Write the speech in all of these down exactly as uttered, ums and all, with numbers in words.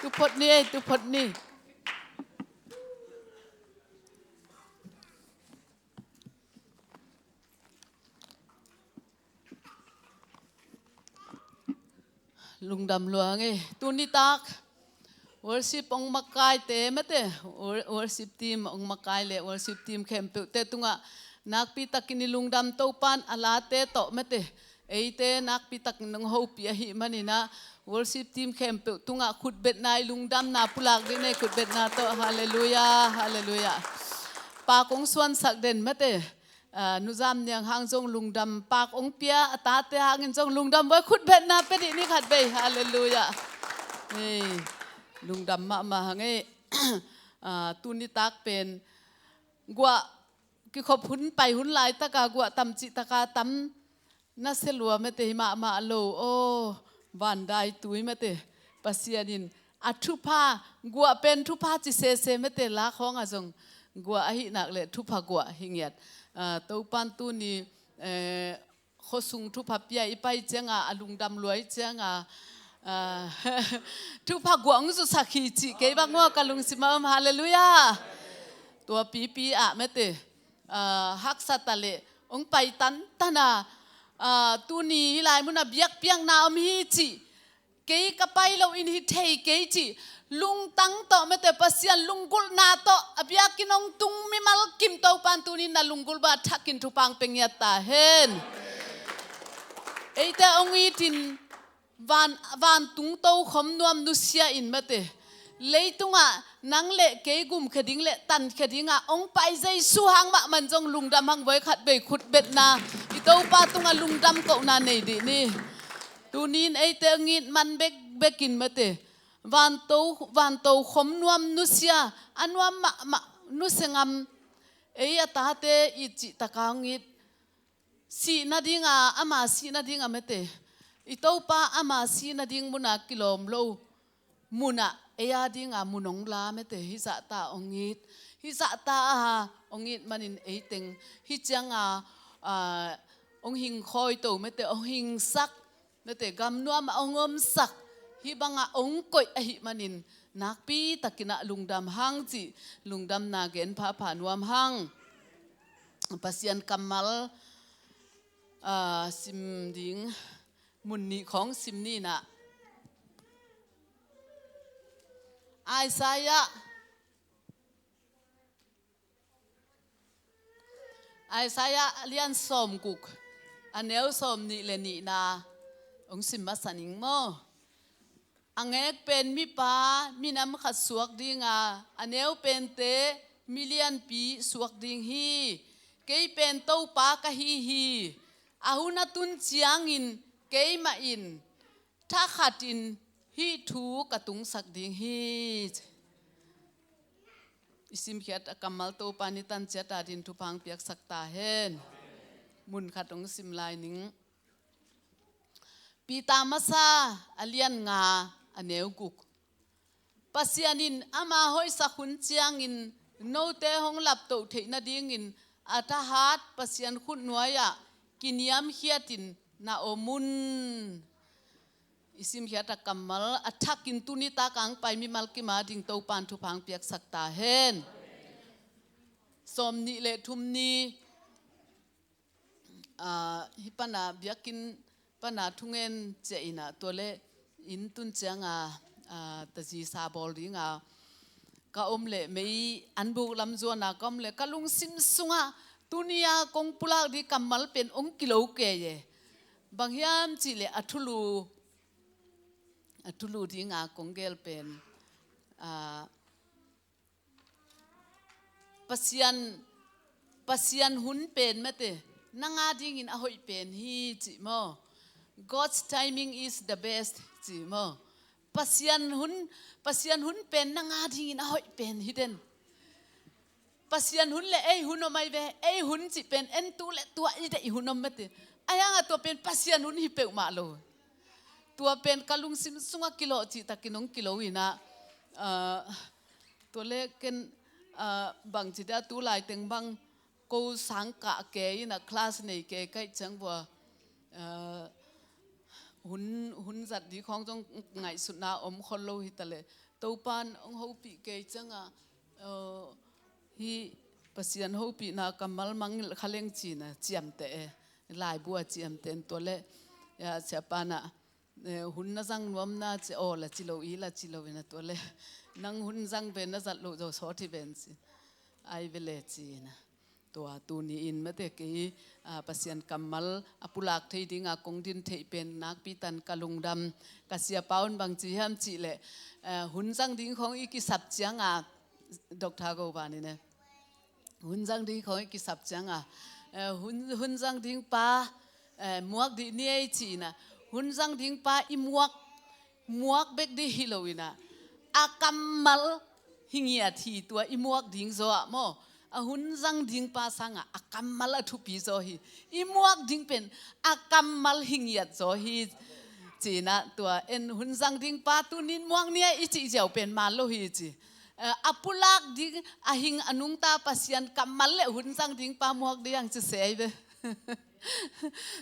Tu phot ni ei, tu phot ni. Lungdam lua ngei. Tuni tak worship ong makaite mate, wor-, worship team ong makai le worship team khempeuhte tungah nakpi takin i lungdam. Topan a late tawh mate, eite nakpi takin ong hopih ahih manin ah worship team khempeuh tungah khutbetna, i lungdamna pulak dih ni ei, khutbetna tawh. Halleluia, halleluia. Pak ong suansak den mate, ah, Nu Zam Niang hang zong lungdam pak ong pia, a tate hangin zong lungdam voi, khutbetna pia dih ni khat vei. Halleluia. Ei, lungdam mahmah hang ei. Ah, tuni tak pen guah kikhop hun, pai hun laitaka guah tam cih taka tam nasia lua mate, hi mahmah lo. Aw, vandaitui mate, Pasian in a thupha, guah pen thupha ci sese mate, la khawngah zong guah ahih nak leh thupha guah hi ngiat. Ah, Topan tuni, eh, khuasung thupha pia i pai cianga, a lungdam lua i cianga, ah, thupha guah ong zusak hi cih kei bang maw ka lungsim ah om. Halleluia. Tua pipi ah mate, ah, haksa ta leh ong pai tantan a, ah, tuni hih lai munah biakpiakna om hi cih, kei ka pai loin hi thei kei cih lungtang tawh mate, Pasian lunggulhna tawh a biakinn ong tung mimal kim Topan tuni na lunggulh bang a thakin thupha ong pia ngiat ta hen. Eite ong itin van, vantung tokhom nuam nusia in mate, leitungah nang le kei gumkhia ding le tankhia dingah ong pai Jesu hang mahmah in zong lungdam hang voi, khat vei khutbetna, i Topa tungah lungdam kohna nei dih ni. Tunin eite ong it man bekbek in mate, vanto, vantokhom nuam nusia, a nuam mahmah nusia ngam, ei a tate it cih taka ong it, sih nadinga, ama sih nadinga mate, i Topa ama sih nading muna kilawm lo munah ei a dinga mun ong la mate, hih zahta ong it, hih zahta a ong it manin eiteng hih cianga, ah, ong hing khawito mate, ong hingsak mate, gamnuamah ong omsak, hih bangah ong koih ahih manin nakpi takin ah lungdam hang cih lungdamna gen phapha nuam hang. Pasian kammal, ah, sim ding, mun nih khawng sim ni nah. Isaiah, Isaiah a lian sawmguk, a neu sawmnih le nihna ong sim masa ning maw. A ngek pen mipa minam khat suak dinga, a neu pente milianpi suak ding hi. Kei pen Topa ka hi hi. A hun a tun ciangin keimah in thakhatin hih thu ka tungsak ding hi. I simkhiat a kammal Topa in i tan ciat a ding thupha ong piaksak ta hen. Mun khat ong sim lai ning. Peter masa a lian nga, a neu guk. Pasian in ama hoihsak hun ciangin note hong laptoh theih nadingin a thahat Pasian khut nuai-ah kiniamkhiatin na om un. I simkhiat a kammal a thakin tuni tak ang pai mimal kim a ding Topan thupha ong piaksak ta hen. Sawmnih le thum ni, ah, hih pana biakinn pana thungen ciah in ah, tua leh inn tun cianga, ah, tazisa bawl dinga ka om leh, mei an buk lam zuana ka om leh, ka lungsim sungah tuni-a kong pulak ding kammal pen ong kilo kei e. Bang hiam cih leh a thulu, a thulu dinga kong gel pen, ah, Pasian, Pasian hun pen mate, nang a dingin a hoih pen hi cih maw. God's timing is the best cih maw. Pasian hun, Pasian hun pen nang a dingin a hoih pen hi den. Pasian hun le ei hun om ai ve, ei hun cih pen en tu le tua i deih hun om mate. Ahi hangah tua pen Pasian hun hi peuhmah lo. Tua pen ka lungsim sungah kilawh cih takin ong kilo in ah, ah, tua leh ken, ah, bangci dia tu laiteng bang ko sang kah kei in ah, class nei kei ka hih ciang vua, ah, hun, hun zat ding khawng zong ngaihsutna om khol lo hi ta leh, Topan hong hopih kei cianga, uh, hih Pasian hopihna kammal mang khaleng cina ciamteh e, laibu a ciamteh en tua le, ya, siapana, eh, hun na zang nuamna ci aw la ci lo i la ci lo ina tua le, nang hun zang ven na zat lo zo sawt hi ven ci. Ai ve le cina. Tua tuni in mate kei, ah, Pasian kammal a pulak thei dinga kong din theih pen nakpi tan ka lungdam. Ka siapa un bang ci hiam cih leh, eh, hun zang ding khong i kisap cianga, Doctor Go Van in e, hun zang ding khong i kisap cianga, eh, hun, hun zang ding pa, eh, muak dih ni ei cihna, hun zang ding pa i muak, muak bek dih hi lo ina, a kammal hi ngiat hi tua i muak ding zaw ah maw. A hun zang ding pa sanga a kammal a thupi zaw hi. I muak ding pen a kammal hi ngiat zaw hi. Cina tua en hun zang ding pa tunin muak nia i cih ziau pen man lo hi ci. Eh, a pulak ding a hing a nungta Pasian kammal le hun zang ding pa muak ding ang ci sei ve.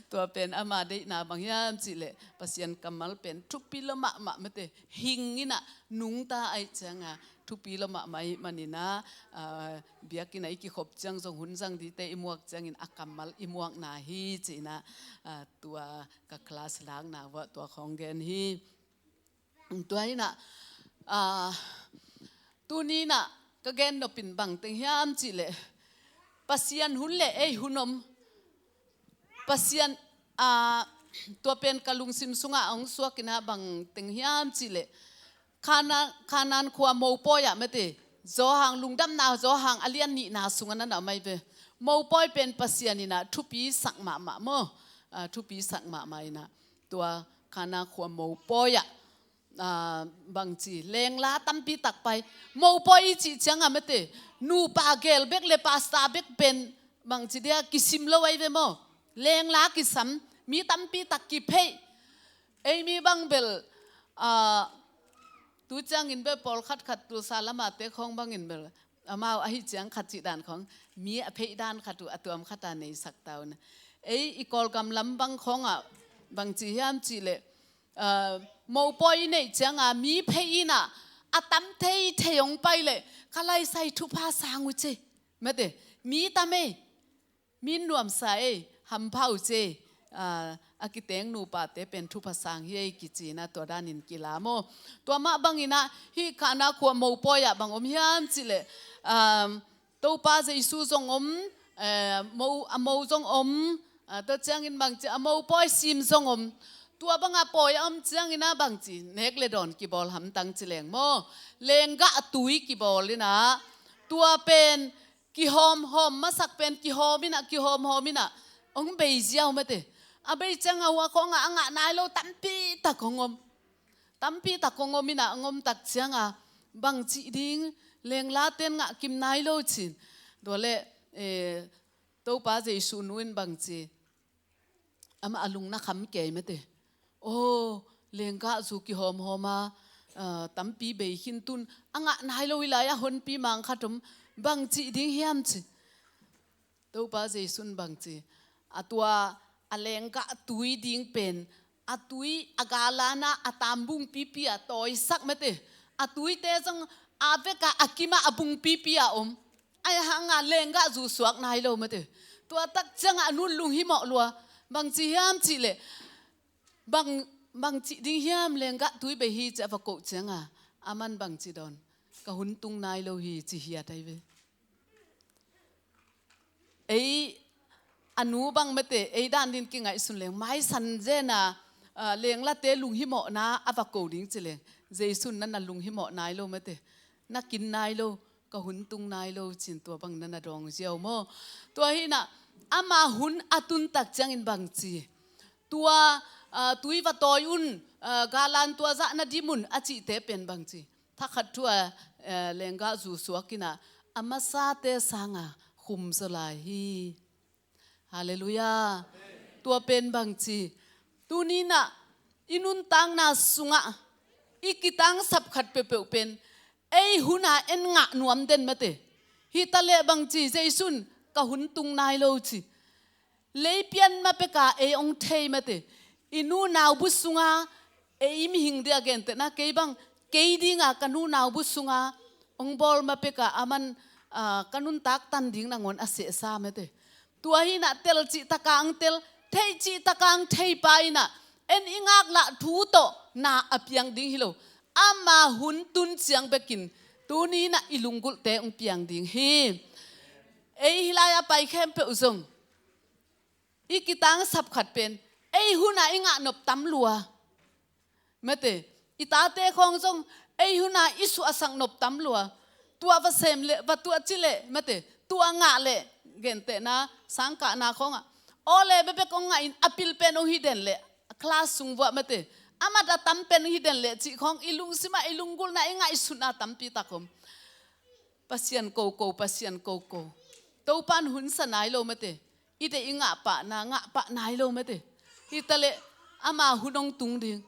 Tua pen ama deihna bang hiam cih leh Pasian kammal pen thupi lo mahmah mate, hing ina nungta aih cianga thupi lo mahmah ih manina, ah, biakina i kikhop ciang zong hun zang dite i muak ciangin a kammal i muakna hi cina, ah, tua ka class lakna uah tua khong gen hi. Tua ina, ah, tuni ina ka gen nopin bang teng hiam cih leh Pasian hun le ei hun om. Pasian, ah, tua pen ka lungsim sunga hong suak ina bang teng hiam cih leh Kana, Kanan khua mopawi ah mate, Zawhang lungdamna Zawhang a lian nihna sunga na na mai ve. Mopawi pen Pasian ina thupi sak mahmah maw. Ah, thupi sak mahmah ina tua Kana khua mopawi ah, ah, bangci lengla tampi tak pai. Mopawi i cih cianga mate, nupa gel bek le pasta bek pen bangci dia kisim lo ai ve maw. Lengla kisam mi tampi tak kiphei. Ei mi bang bel, ah, tu ciangin bel pawlkhat khat Tulsa lama te khong bangin bel amau ahi ciang khat cih dan khong mi a pheih dan khat uh a tuam khat a neisak ta un. Ei i Kawlgam lam bang khongah bangci hiam cih leh, ah, mopawi i neih cianga mi pheih ina a tam thei thei hong pai leh ka laisai thupha sang uh ce. Mate, mi tam ei. Min nuamsa ei, hampha uh ce, ah, a kiteng nupate pen thupha sang hi ei kicina tua danin kila maw. Tua mah bangina hih Kana khua mopawi ah bang om hiam cih leh, ah, Topa Jesu zong om, eh, mo, a mo zong om, ah, tua ciangin bangci a mopawi sim zong om. Tua banga pawi a om ciangina bangci nek le dawn kibawl hamtang ci leng maw. Lenggah tui kibawl ina tua pen kihawmhawm masak pen kihawm ina kihawmhawm ina hong bei ziau mate. A bei cianga hua khongah a ngah nai lo tampi tak hong om. Tampi tak hong om ina hong om tak cianga bangcih ding lenglaten ngah kim nai lo cin. Tua leh, eh, Topa Jesu nu in bangci amah a lung na kham kei mate. Aw, lenggah zu kihawmhawm a, ah, tampi bei khin tun a ngah nai lo i lai a honpi mang khat om bangcih ding hiam ci. Topa Jesu in bangci a tua a lenggah tui ding pen a tui a galana a tambung pipi a tawisak mate. A tuite zong a veka a kima a bung pipi a om. Ai hanga lenggah zu suak nai lo mate. Tua tak cianga a nun lunghimawh lua. Bangci hiam cih leh bang, bangci ding hiam lenggah tui bei hi ci a va koh cianga aman bangci dawn ka hun tung nai lo hi ci hiat ai ve. Ei a nu bang mate ei dan din kingaihsun leng maisan zena, ah, lenglate lunghimawhna a va ko ding ci leng Jesu in na na lunghimawh nai lo mate. Na kin nai lo, ka hun tung nai lo cin tua bang na na dawng ziau maw. Tua hina ama hun a tun tak ciangin bangci tua, ah, tui va tawi un, ah, galan tua zah na dim un a cihte pen bangci thakhat thu a, eh, lenggah zu suak ina a masate sanga khum zaw lai hi. Halleluiah. Tua pen bangci tuni ina i nuntakna sungah i kitangsap khat peuhpeuh pen ei huna en ngah nuam den mate. Hi ta leh bangci Jesu in ka hun tung nai lo ci. Leipian ma peka ei ong thei mate. I nu nau bu sunga ei mihing dia gentehna kei bang kei dinga ka nunau bu sunga hong bawl ma peka aman, ah, ka nuntak tan ding nangawn a sehsa mate. Tua hinah tel cih taka ang tel, theih cih taka ang theipa inah, en i ngaklah thu tawh na a piang ding hi lo. Ama hun tun ciang bekin tuni inah i lunggulhte hong piang ding hi. Ei hilai a pai khempeuh zong i kitangsap khat pen ei hunah i ngah nop tam lua. Mate, i tate khawng zong ei hunah i suahsak nop tam lua. Tua va sem leh, va tuah ci leh, mate, tua ngah leh, gentehna sangkahna khawngah aw le bebek hong ngahin a pil pen hong hi den leh, class sung vuah mate, a mat a tam pen hong hi den leh cih khawng i lungsimah i lunggulhna i ngaihsutna tampi tak om. Pasian koko, Pasian koko. Topan hunsa nai lo mate. I deih i ngah pahna ngah pah nai lo mate. Hitaleh ama hun hong tung ding.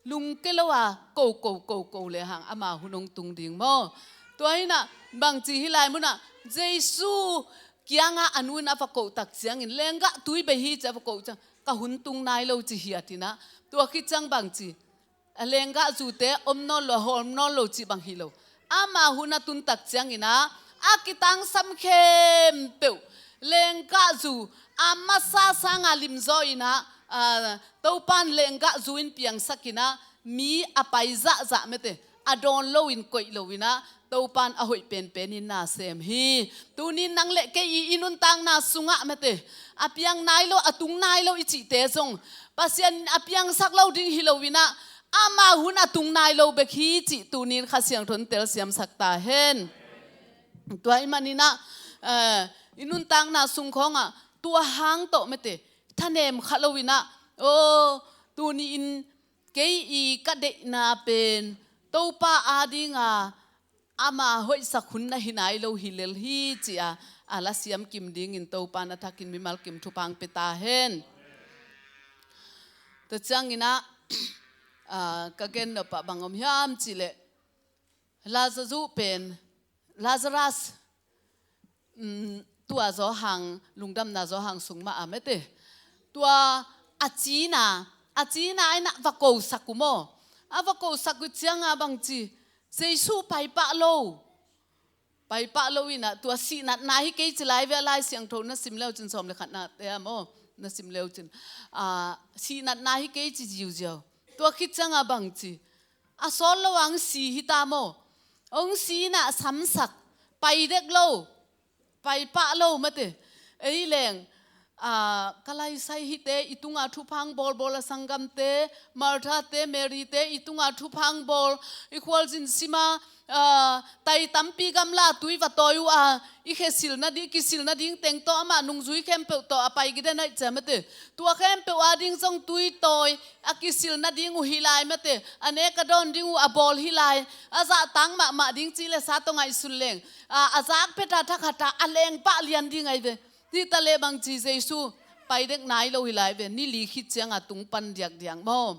Lungke lo a koko, koko lehang ama hun hong tung ding maw? Tua hinah bangci hi lai munah Jesu kiangah a nu in a va koh tak ciangin lenggah tui bei hi ci a va koh ciang ka hun tung nai lo ci hiat inah. Tua khit ciang bangci a lenggah zute om nawn lo, hawm nawn lo cih bang hi lo. Ama hun a tun tak cianginah a kitangsam khempeuh lenggah zu a masa sanga limzaw inah, ah, Topan lenggah zu in piangsak inah mi a pai zahzah mate, a dawn loin koih lo inah Topan a hoih penpen in na sem hi. Tunin nang le kei i, i nuntakna sungah mate, a piang nai lo, a tung nai lo i cihte zong Pasian in a piangsak lo ding hi lo inah ama hun a tung nai lo bek hi cih tunin Kha Siangtho in telsiamsak ta hen. Tua ahih maninah, eh, i nuntakna sung khawngah tua hang tawh mate, thanem kha lo inah, aw, tuni in kei i ka deihna pen Topa adinga ama hoihsak hun na hi nai lo hi lel hi ci-a a lasiam kim dingin Topan a thakin mimal kim thupha hong pia ta hen. Tua cianginah, ah, ka gen nopah bang om hiam cihleh Lazarus pen, Lazarus, mm, tua zawhang, lungdamna zawhang sung mah a mate. Tua a cina, a cina inah va kosak uh maw? A va kosak uh cianga bangci, Jesu paipah lo. Paipah lo inah tua sihnatna hi kei ci lai ve a Lai Siangtho na sim leucin sawm le khatnate ah maw? Na sim leucin. Ah, sihnatna hi kei ci ziauziau. Tua khit cianga bangci, a sawt lo ang si hita maw? Hong si inah samsak, pai dek lo, paipah lo mate. Ei leng, ah, ka laisai hite i tunga thupha hong bawlbawl a sanggamte, Martha-te, Mary-te i tunga thupha hong bawl, i khualzin sima, ah, tai tampi gamla tui va tawi uh a, i khe silna ding, kisilna ding teng tawh amah nungzui khempeuh tawh a pai giden aih cia mate. Tua khempeuh ading zong tui tawi, a kisilna ding uh hi lai mate, a nek a dawn ding uh a bawl hi lai, a zahtak mahmah ding cih le sa tawh ngaihsun leng, a, a zak peta thakhata a lengpah lian ding ahi ve. Hitaleh bangci Jesu pai dek nai lo hi lai ve, ni li khit cianga tung pan diakdiak maw?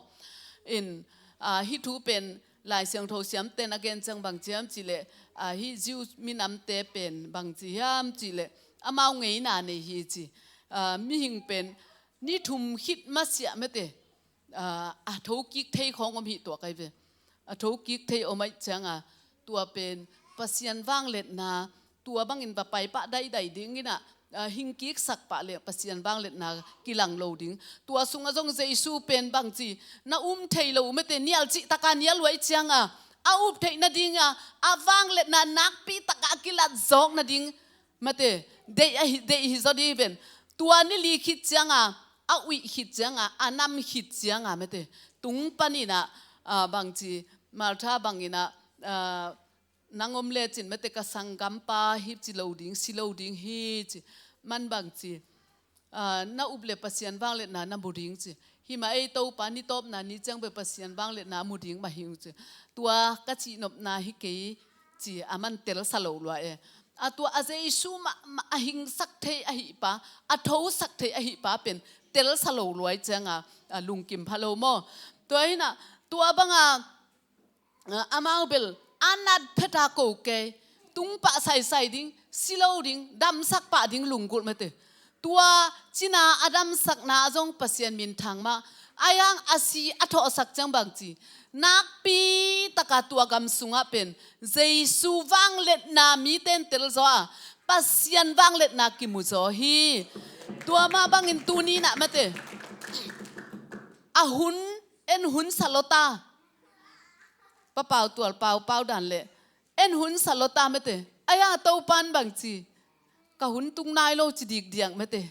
In, a, hih thu pen Lai Siangtho siamten a gen ciang bangci hiam cihleh, a, hih Jew minamte pen bangci hiam cihleh amau ngeina nei hi ci. A, mihing pen ni thum khit masiah mate, ah, a thokik thei khawng om hi tuak ahi ve. A thokik thei om aih cianga tua pen Pasian vangliatna, tua bangin va paipah daidai dinginah, ah, hingkiksak pah le Pasian vangliatna kilang lo ding. Tua sungah zong Jesu pen bangci na um thei lo uh mate, nial cihtaka nial uh aih cianga a up theih nadinga a vangliatna nakpi taka a kilat zawk nading mate, deih ahi, deih hi zaw dih ven. Tua ni li khit cianga, a uih khit cianga, a nam khit cianga mate, tung paninah, ah, bangci, Martha banginah, ah, nang om lecin mate ka sanggampa hi ci lo ding, si lo ding hi ci. Man bangci, ah, na up le Pasian vangliatna na mu ding ci. Himah ei Topa ni tawpna ni ciang bek Pasian vangliatna mu ding mah hi ung ci. Tua ka cihnopna hi kei ci a man telsa lo lua e. A tua a Jesu mahmah a hingsak thei ahihpa, a thosak thei ahihpa pen telsa lo lua aih cianga, a, lungkim pha lo maw? Tua hinah, tua banga, a, amau bel a nat pheta ko kei, tung pah saisai ding, si lo ding, damsak pah ding lunggulh mate. Tua cina a damsakna zong Pasian minthang mah. Ahi hang a si a thawhsak ciang bangci, nakpi taka tua gam sungah pen Jesu vangliatna mite in tel zaw a, Pasian vangliatna kimu zaw hi. Tua mah bangin tuni-in ah mate, a hun en hun sa lota. Pa Pau Tual Pau, Pau Dan le en hun sa lota mate. Ahi hang Topan bangci, ka hun tung nai lo ci dikdiak mate.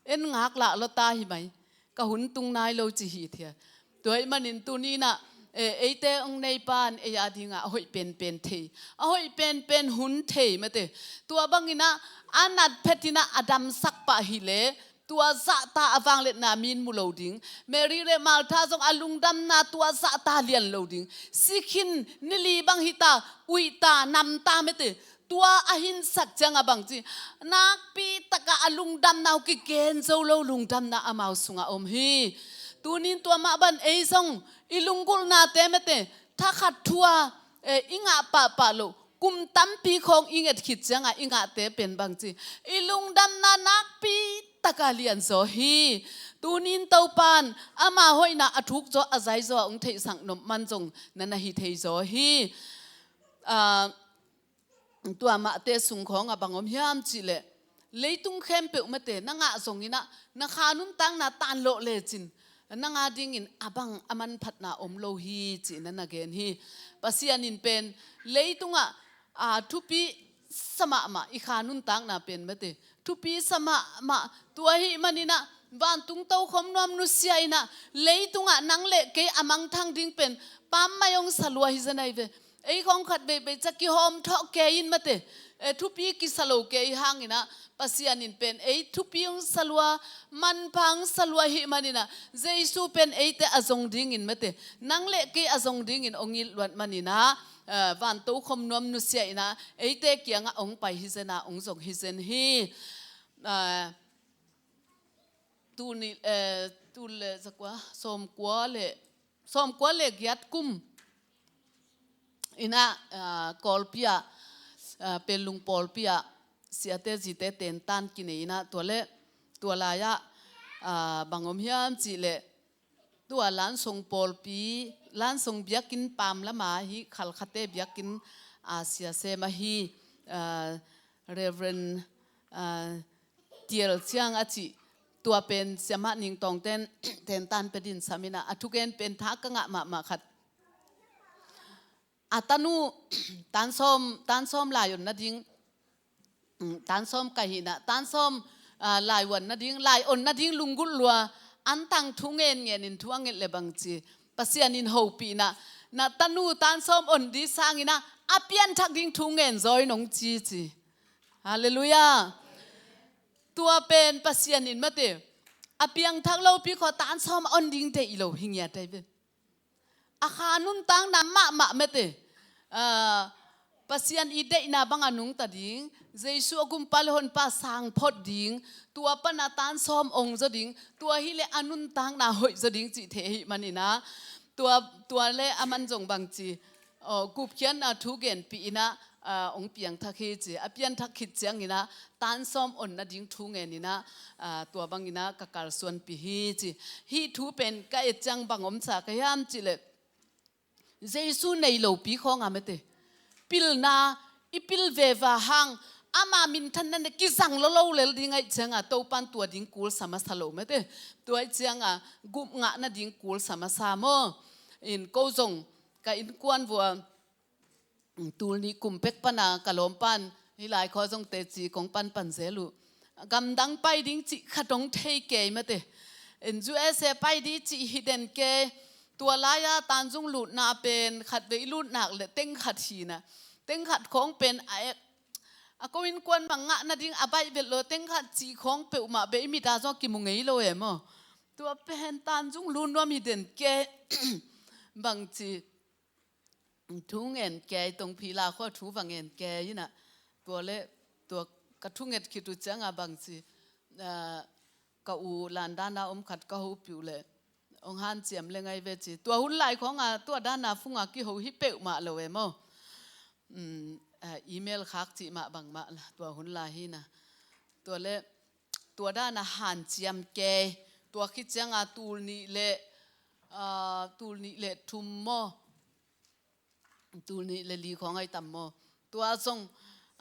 En ngaklah lota hi mai. Ka hun tung nai lo ci hi thia. Tua ahih manin tuni-in ah, eh, eite hong neipan ei a dingah a hoih penpen thei, a hoih penpen hun thei mate. Tua bangin ah a nat phetin ah a damsak pah hi leh, tua zahta a vangliatna mi in mu lo ding. Mary le Martha zong a lungdamna tua zahta lian lo ding. Si khin, ni li bang hita, uihta, namta mate. Tua a hinsak ciang a bangci, nakpi taka a lungdamna uh kigen zo lo lungdamna amau sungah om hi. Tuni-in tua mah bang ei zong i lunggulhnate mate, thakhat thu-a, eh, i ngah pahpah loh, kum tampi khawng i nget khit ciangah i ngahte pen bangci, i lungdamna nakpi taka lian zaw hi. Tuni-in Topan ama hoihna a thuk zaw a zai zaw a hong theihsak nop man zong na na hi thei zaw hi. Ah, tua mahte sung khawngah bang om hiam cih leh, leitung khempeuh mate na ngah zongin ah na kha nuntakna tan lawh lecin nang a dingin a bang a manphatna om lo hi cih na na gen hi. Pasian in pen leitungah, a, thupi sa mahmah, i kha nuntakna pen mate thupi sa mahmah. Tua ahih manin ah vantung tokhom nuam nusia in ah leitungah nang le kei a mangthang ding pen pam mai hong sa lua hi zen ahi ve. Ei khawng khat veivei ciang kihawm thawh kei in mate, eh, thupi kisa lo kei hangin ah Pasian in pen ei thupi hong sa lua, manpha hong sa lua ahih manin ah Jesu pen eite a zong dingin mate, nang le kei a zong dingin hong it luat manin ah, eh, van tokhom nuam nusia in ah eite kiangah hong pai hi zen a, hong zong hi zen hi. Eh, tul nih, eh, tul le zakua, sawmkua le, sawmkua le giat kum in ah, ah, Kawlpi ah, ah, Pelung pawlpi ah siate zite tentan kinei in ah, tua le, tua lai-ah, ah, bang om hiam cih leh, tua Lansong pawlpi, Lansong biakinn pam lama hi Khalkhate biakinn, ah, sia sem ahi, ah, Reverend, ah, Tiel Ciang a cih, tua pen Siamah Ning Tawng ten tentan pia dingin sam in ah, a thugen pen tha ka ngah mahmah khat. A tanu, tan sawm, tan sawm lai on nading, mm, tan sawm kai hi in ah, tan sawm, ah, lai on nading, lai on nading lunggulh lua, an tang thu ngen ngen in thu a nget le bangci, Pasian in hopih in ah, na tanu tan sawm on ding sangin ah a pianthak ding thu ngen zaw in hong ci ci. Halleluiah. Tua pen Pasian in mate, a piangthak lopi khawng tan sawm a on ding deih lo hi ngiat ahi ve. A kha nuntakna mahmah mate, ah, Pasian i deihna bang a nungta ding, Jesu a gumpa le honpa sang phot ding, tua pan a tan sawm ong zaw ding, tua hi leh a nuntakna hoih zaw ding cih thei ahih manin ah, tua, tua le a man zong bangci, aw, gupkhiatna thu genpih in ah, ah, hong piangthak hi ci. A pianthak khit ciangin ah tan sawm on nading thu ngen in ah, ah, tua bangin ah ka kalsuanpih hi ci. Hih thu pen ka et ciang bang om sa ka hiam cih leh, Jesu nei lopi khawng a mate, pilna i pil veve hang, ama minthanna na kizang lolo lel ding ahih ciang a, Topan tua ding kul sa masa lo mate. Tua ahih ciang a gup ngah nading kul sa masa maw. In ko zong ka innkuan vua, tul nih kum pek pan a ka lawmpan, hih lai khua zong teci kong panpan zel uh. Gamdang pai ding cih khat hong thei kei mate. In U S A pai ding cih hi den kei. Tua lai-a Tanzung lutna pen khat vei lut nak le teng khat hi in ah, teng khat khawng pen a ek, a ko innkuan mah ngah nading a baih vet lo, teng khat cih khawng peuhmah bei mit a zong kimu ngei lo e maw. Tua pen Tanzung lut nuam hi den kei. Bangci thu ngen kei, tongphi la khua thu va ngen kei in ah, tua le, tua ka thunget khit uh ciang a bangci, ah, ka u Landan a om khat ka hopih uh leh, hong hanciam le ngai ve ci. Tua hun lai khawng a tua dan a fung a kiho hi peuhmah lo e maw. Um, ah, email khak cih mah bangmah la, tua hun lai hi in ah. Tua le, tua dana hanciam kei. Tua khit cianga tul nih le, ah, tul nih le thum maw, tul nih le li khawng ai tam maw. Tua zong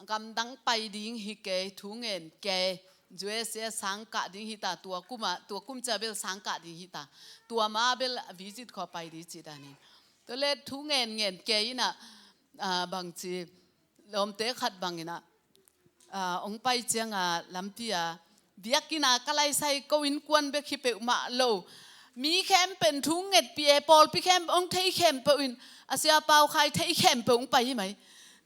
gamdang pai ding hi kei, thu ngen kei. U S A sangkah ding hita, tua kuma, tua kum cia bel sangkah ding hita. Tua ma bel visit khaw pai ding ci danin. Tua le thu ngen ngen kei ina, ah, bangci lawmte khat bangina, ah, ong pai cianga lampi a, biakinn a ka laisai ko innkuan bek hi peuhmah lo. Mi khempeuh in thu ngetpih e, pawlpi khempeuh ong thei khempeuh in, a Sia Pau Khai thei khempeuh ong pai hi mai.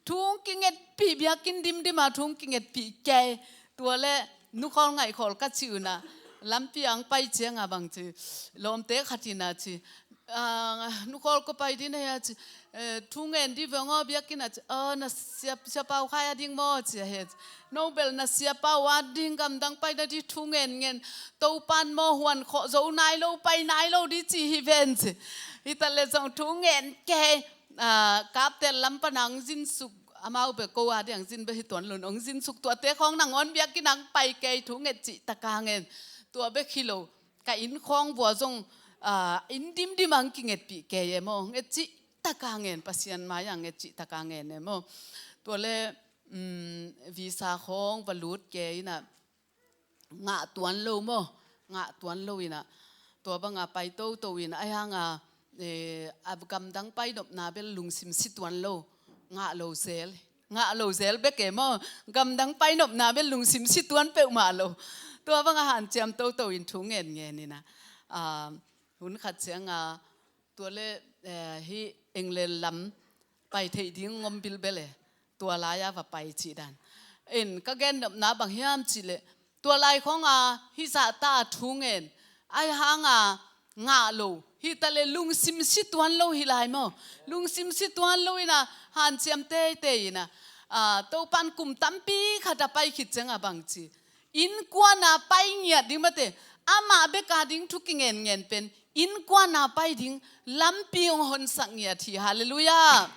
Thu ong kingetpih, biakinn dimdim a thu ong kingetpih kei. Tua le nukhawl ngaihkhawl ka ci una, lampi a ong pai cianga bangci lawmte khat ina ci, ah, nukhawl ko pai ding na hia ci, eh, thu ngen ding veng aw biakinn a ci, ah, na Sia, Sia Pau Khai a ding maw ci a he ci. No bel na Sia Pau a ding gamdang pai na ding thu ngen ngen. Topan maw huan khawh zo nai lo, pai nai lo ding ci hi ven ci. Hita le zong thu ngen kei, ah, Kaptel lam pana ong zinsuk, amau bek ko a ding ong zin bek hi tuan lon, ong zinsuk tuate khawng nangawn biakinn a ong pai kei thu nget cih taka ngen. Tua bek hi lo. Ka inn khawng vua zong, ah, inn dimdim a ong kingetpih kei e maw, nget cih taka ngen, Pasian mai a nget cih taka ngen e maw. Tua le, um, visa khawng va lut kei ina, ngah tuan lo maw, ngah tuan lo ina. Tua banga pai toto ina, ai hanga, eh, a gamdang pai nopna bel lungsim si tuan lo, ngah lo zel. Ngah lo zel bek e maw, gamdang pai nopna bel lungsim si tuan peuhmah lo. Tua banga hanciam toto in thu ngen ngen ina. Ah, hun khat cianga, tua le, eh, hi England lam pai theih ding ngom bilbel e. Tua lai-a va pai cih dan. In ka gen nopna bang hiam cih le, tua lai khawnga hi zahta a thu ngen, ai hanga ngah lo, hita le lungsim si tuan lo hi lai maw. Lungsim si tuan lo ina, hanciam teitei ina, ah, Topan kum tampi khat a pai khit cianga bangci, innkuan a pai ngiat ding mate, amah bek a ding thu kingen ngen pen, innkuan a pai ding lampi ong honsak ngiat hi. Halleluiah.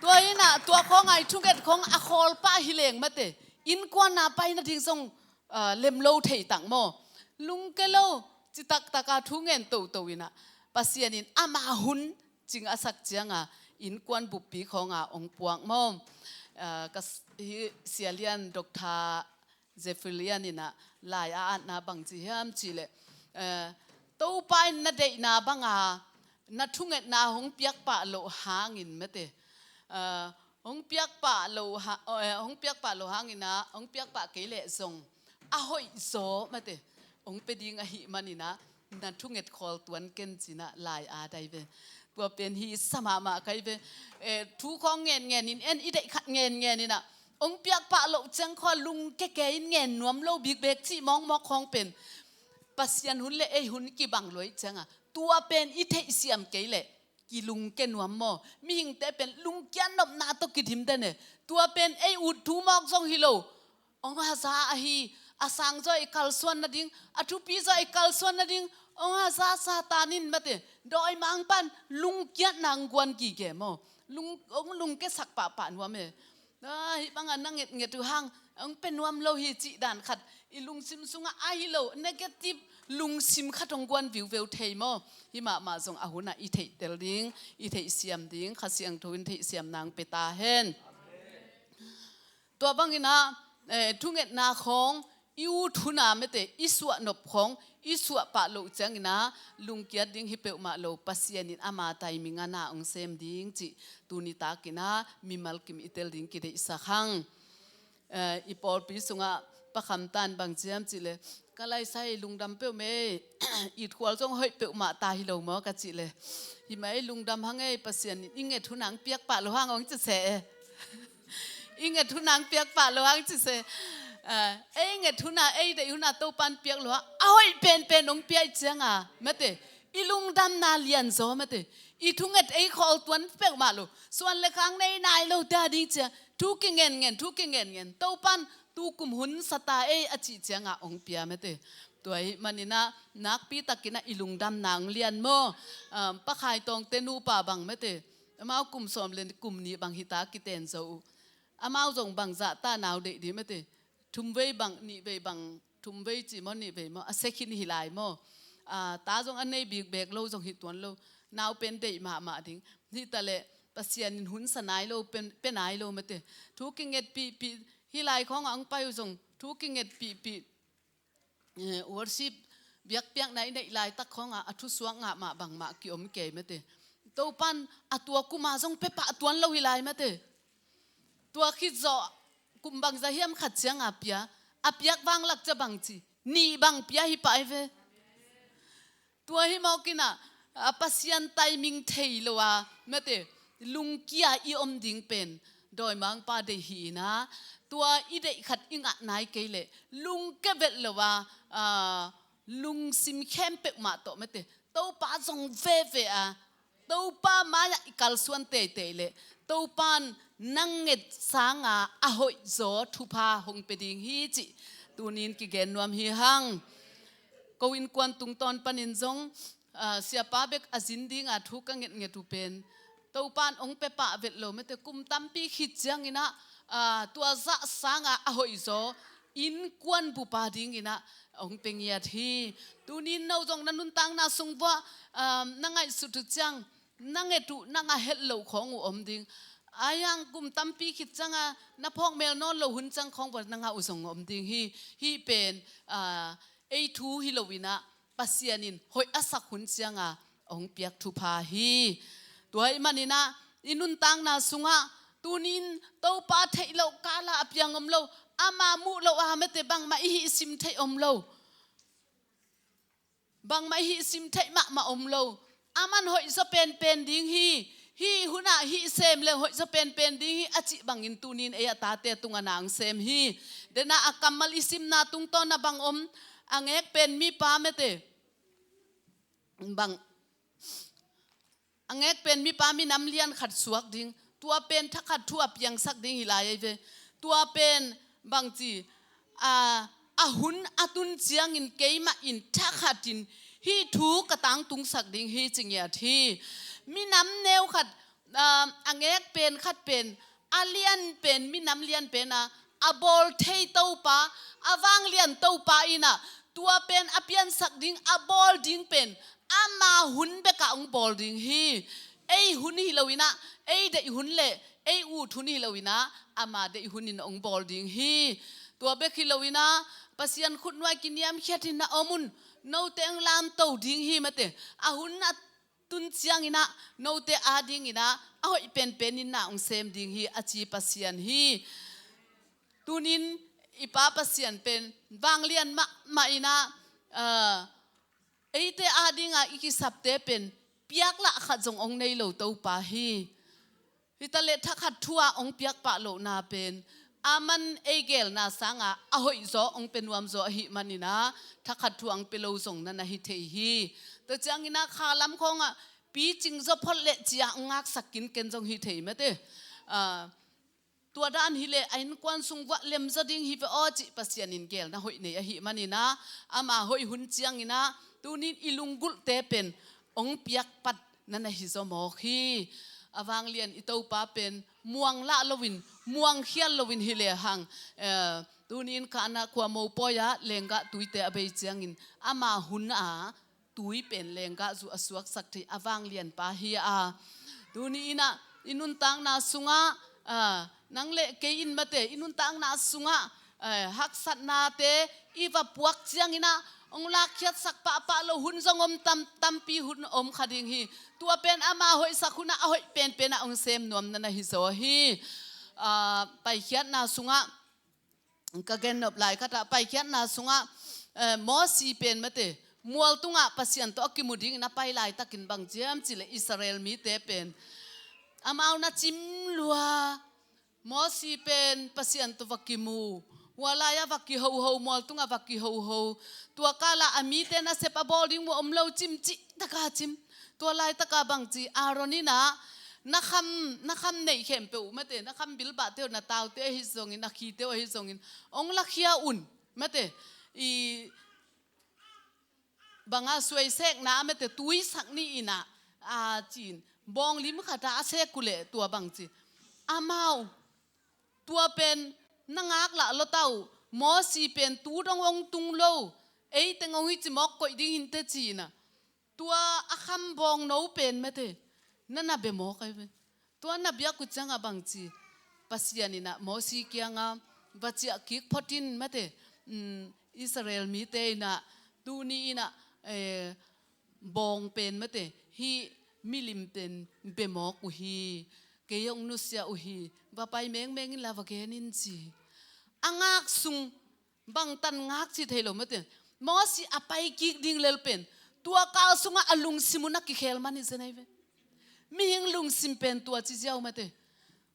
Tua ina, tua khawng ai thunget khawng a khawl pah hi leng mate, innkuan a pai nading zong, ah, lem lo thei tak maw. Lungke lo, citak taka thu ngen toto ina, Pasian in ama hun cing a sak cianga, innkuan buppi khawnga ong puak maw. Ah, ka s-, hi Sia Lian, Doctor Jeffrey Lian ina lai a atna bangci hiam cih le, eh, Topa in na deihna banga na thungetna hong piak pah loh hangin mate, eh, hong piak pah loh ha-, eh, hong piak pah loh hangina, hong piak pah kei leh zong a hoih zaw mate, hong pia ding ahih manina, na thunget khawl tuan ken cina lai a dai ve. Tua pen hi sa mahmah kai ve. Eh, thu khawng ngen ngenin en, i deih khat ngen ngenina, hong piak pah loh ciang khaw lungke kei in ngen nuam lo bikbek cih mawkmawk khawng pen Pasian hun le ei hun kibang luai cianga, tua pen i theihsiam kei leh kilungke nuam maw. Mihingte pen lungkiat nopna tawh kidim den e. Tua pen ei ut thu mawk zong hi lo. Hong haza ahi, a sang zaw i kalsuan nading, a thupi zaw i kalsuan nading, hong haza Satan in mate, dawimangpan lungkiatna hong guan gige maw. Lung, hong lungkesak pahpah nuam e. Ah, hih banga na ngetnget uh hang, hong pia nuam lo hi cih dan khat, i lungsim sungah ahi lo, negative lungsim khat hong guan viuveu thei maw. Hih mahmah zong a hunah i theihtel ding, i theihsiam ding, Kha Siangtho in theihsiamna hong pia ta hen. Tua bangina, eh, thungetna khawng i ut huna mete, i suah nop khawng i suah pah loh ciangina, lungkiat ding hi peuhmah lo, Pasian in ama timing a na hong sem ding cih tuni takina mimal kim i tel ding kideihsak hang. Eh, i pawlpi sungah Pa Kham Tan bang ciam cihleh, ka laisai lungdam peuhmah e, itkhual zong hoih peuhmah ta hi lo maw ka cihleh, hi mah e, lungdam hang e, Pasian in i nget huna hong piak pah loh hang hong ci se e. I nget huna hong piak pah loh hang ci se. Ah, ei nget huna, ei deih huna Topan piak loh hang a hoih penpen hong pia i cianga mete, i lungdamna lianzaw mete, i thunget ei khawl tuan peuhmah lo, suan le khang nei nai lo ta ding cia, thu kingenngen, thu kingenngen, Topan tu kum hun sa ta ei a cih cianga hong pia mete. Tua ahih manina nakpi takina i lungdamna hong lian maw? Ah, Pa Khai Tawngte nupa bang mete, amau kum sawm le kum nih bang hita kiten zo uh. Amau zong bangzah ta nau deih dih mete, thumvei bang, nihvei bang, thum vei ci maw, nih vei maw, a second hi lai maw. Ah, ta zong a nei bikbek lo zong hi tuan lo. Nau pen deih mahmah ding. Hi ta leh Pasian in hun sa nai lo, pen, pe nai lo mate. Thu kingetpihpih, hi lai khawngah hong pai uh zong thu kingetpihpih, eh, worship biakpiakna i neih laitak khawngah a thusuak ngah mah bangmah kiom kei mate. Topan a tua kuma zong pe pah tuan lo hi lai mate. Tua khit zawh kum bangza hiam khat cianga pia, a piak vanglak ca bang ci, nih bang pia hi pah hi ve. Tua hi mawk inah, a, Pasian timing thei lo a mate, lungkia i om ding pen dawimangpa deih hi inah, tua i deih khat i ngah nai kei leh lungke velh lo a, a, lungsim khempeuh mah tawh mate, Topa zong veve a, Topa mai-ah i kalsuan teitei leh Topan nang nget sanga a hoihzaw thupha hong pe ding hi cih tunin kigen nuam hi hang. Ko innkuan tungtawn panin zong, ah, siapa bek a zin dinga thu ka ngetnget uh pen Topan hong pe pah velh lo mate, kum tampi khit cianginah, ah, tua zah sanga a hoihzaw innkuan bupa dinginah hong pe ngiat hi. Tunin no zong na nuntakna sung vuah, ah, na ngaihsut uh ciang na nget uh, na ngah het loh khawng uh om ding. Ai hang kum tampi khit cianga na phawk mel nawn lo hun ciang khawng vuah na ngah uh zong om ding hi. Hih pen, ah, ei thu hi loinah Pasian in hoih a sak hun cianga hong piak thupha hi. Tua ahih maninah i nuntakna sungah tunin Topa theih loh kala a piang om lo, ama muh loh a mate bangmah i hihsim theih om lo. Bangmah i hihsim theih mahmah om lo. Aman hoihzaw penpen ding hi. Hih hunah hih sem le hoihzaw penpen ding hi a cih bangin tunin ei a tate tungah na hong sem hi. Denah a kammal i simna tungtawn a bang om, a ngek pen mipa mate. Bang, a ngek pen mipa minam lian khat suak ding, tua pen thakhat thu a piangsak ding hi lai ei ve. Tua pen bangci, a, a hun a tun ciangin keimah in thakhatin hih thu ka tangtungsak ding hi ci ngiat hi. Minam neu khat, a, a ngek pen khat pen a lian pen, minam lian pena a bawl thei Topa, a vanglian Topa inah tua pen a piansak ding, a bawl ding pen ama hun bekah hong bawl ding hi. Ei hun hi loinah, ei deih hun le ei ut hun hi loinah ama deih hun in hong bawl ding hi. Tua bek hi loinah Pasian khutnuai kiniamkhiatin na om un, note hong lamto ding hi mate. A hun a tun cianginah note adinginah a hoih penpenin na hong sem ding hi a ci Pasian hi. Tunin i Pa Pasian pen vanglian mahmah inah, ah, eite adinga i kisapte pen piaklah khat zong hong nei lo Topa hi. Hi ta leh thakhat thu-a hong piak pah lohna pen aman ei gelna sanga a hoihzaw hong pe nuamzaw ahih maninah thakhat thu-a hong pe lo zong na na hi thei hi. Tua cianginah kha lam khawngah picing zaw phot leh ci-a hong ngaksak kinken zong hi thei mate. Ah, tua dan hileh a innkuan sung vuah lemzaw ding hi ve aw cih Pasian in gelna hoih nei ahih maninah ama hoih hun cianginah tunin i lunggulhte pen hong piakpat na na hizaw mawk hi. A vanglian i Topa pen muang lah loin, muangkhial loin hi lehang, eh, tunin Kana khua mopawi-ah lenggah tuite a bei ciangin ama hun a tui pen lenggah zuh a suaksak thei a vanglianpa hi a. Tuni inah i nuntakna sungah, ah, nang le kei in mate i nuntakna sungah, eh, haksatnate i va puak cianginah hong lakkhiatsak pahpah lo hun zong om tam, tampi hun om kha ding hi. Tua pen ama hoihsak hunah a hoih penpenah hong sem nuam na na hizaw hi. Ah, Paikhiatna sungah ka gennop lai khatah Paikhiatna sungah, eh, Mosi pen mate mual tungah Pasian tawh a kimu dingin a pai laitakin bang ciam cileh Israel mite pen amau na cim lua. Mosi pen Pasian tawh va kimu, hua lai-ah va kihoho, mual tungah va kihoho. Tua kala a mite nasep a bawl ding mu om lo, cim cih taka cim. Tua laitaka bangci Aaron inah na kham, na kham neih khempeuh mate, na kham bilbahte uh, na taute ahi zongin, na khite uh ahi zongin hong lakhia un mate. I banga suaisekna a mate tuisak ni inah, a cin bawng lim khata a sek uh leh tua bangci amau tua pen na ngaklah lota uh, Mosi pen tu dong hong tung lo, ei teng hong hi ci mawk koih ding hi inteh ci-in ah, tua a kham bawngno pen mate, na na bia mawk ahi ve. Tua na biak uh ciangah bang ci, Pasian in ah Mosi kiangah va ciah kik phot in mate, um, Israel mite in ah tuni in ah, eh, bawng pen mate, hih milim pen bia mawk uh hi, kei hong nusia uh hi, va pai mengmeng inla va gen in ci. A ngak sung bangtan ngak ci thei lo mate. Mosi a pai kik ding lel pen tua kal sungah a lungsim uh na kikhel man hi zen ahi ve. Mihing lungsim pen tua ci ziau mate.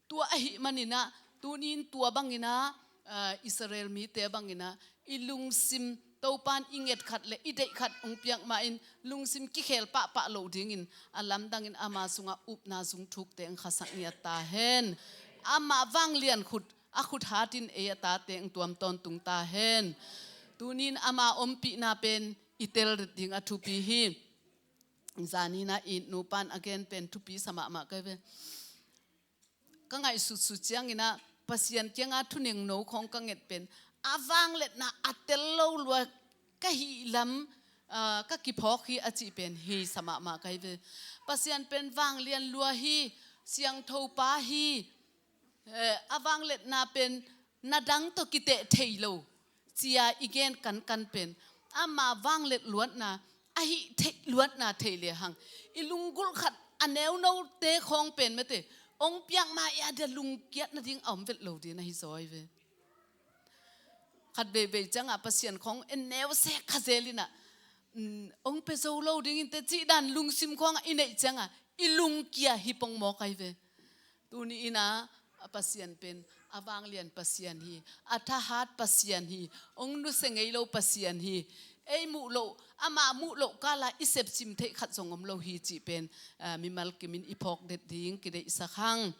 Tua ahih manin ah tuni in tua bangin ah, ah, Israel mite bangin ah i lungsim Topa'n i nget khat le i deih khat hong piak mah in lungsim kikhel pahpah loh dingin a lamdangin ama sungah upna zung thukte hong khasak ngiat ta hen. Ama vanglian khut, a khut hatin ei a tate hong tuam tawntung ta hen. Tuni in ama ompihna pen i tel ding a thupi hi. Zani in ah i nupa'n a gen pen thupi sa mahmah ka hi ve. Ka ngaihsutsut ciangin ah Pasian kiangah thunengno khawng ka nget pen a vangliatna a tel lo lua ka hih lam, ah, ka kiphawk hi a cih pen hi sa mahmah ka hi ve. Pasian pen vanglian lua hi, siangtho pa hi, eh, a vangliatna pen na dang tawh kiteh thei lo, ci-a i gen kankan pen ama vangliat luatna, a hih theih luatna thei lehang i lunggulh khat a neunote khawng pen mate, hong piak ma i a dia lungkiat nading a om vet lo ding ahi zaw ahi ve. Khat veivei ciangah Pasian khawng en neu se kha zel in ah, um, hong pia zo lo ding inteh cih dan lungsim khawngah i neih ciangah i lungkia hi pongmawk ahi ve. Tuni in ah a Pasian pen a vanglian Pasian hi, a thahat Pasian hi, hong nusia ngei lo Pasian hi. Ei muh loh, ama muh loh kala i sepsim theih khat zong om lo hi cih pen, ah, mimal kimin i phawk det ding kideihsak hang.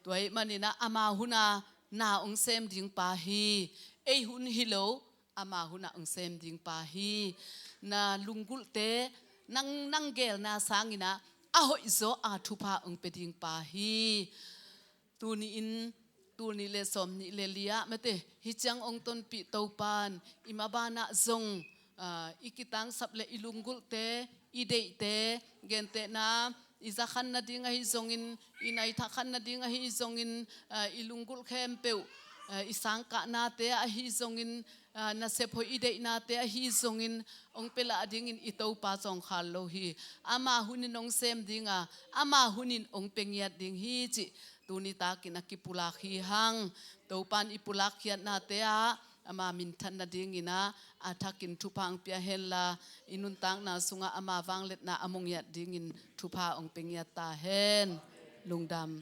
Tua ahih manin ah ama hun a na hong sem ding pa hi. Ei hun hi lo, ama hun a hong sem ding pa hi. Na lunggulhte nang, nang gelna sangin ah a hoihzaw a thupha hong pia ding pa hi. Tuni in, tul nih le sawm nih le li-ah mate, hih ciang hong tonpih Topa'n i mabanah zong, ah, i kitangsap le i lunggulhte, i deihte, gentehna i za khan nading ahi zongin, i nai thak khan nading ahi zongin, ah, i lunggulh khempeuh, ah, i sangkahnate ahi zongin, ah, nasep hoih i deihnate ahi zongin hong pia lah dingin i Topa zawngkhal lo hi. Ama hunin hong sem ding a, ama hunin hong pia ngiat ding hi cih tuni takin a kipulak hi hang. Topa'n i pulak khiatnate ah ama minthan nadingin ah a thakin thupha hong pia henla, i nuntakna sungah ama vangliatna a mu ngiat dingin thupha hong pia ngiat ta hen. Lungdam.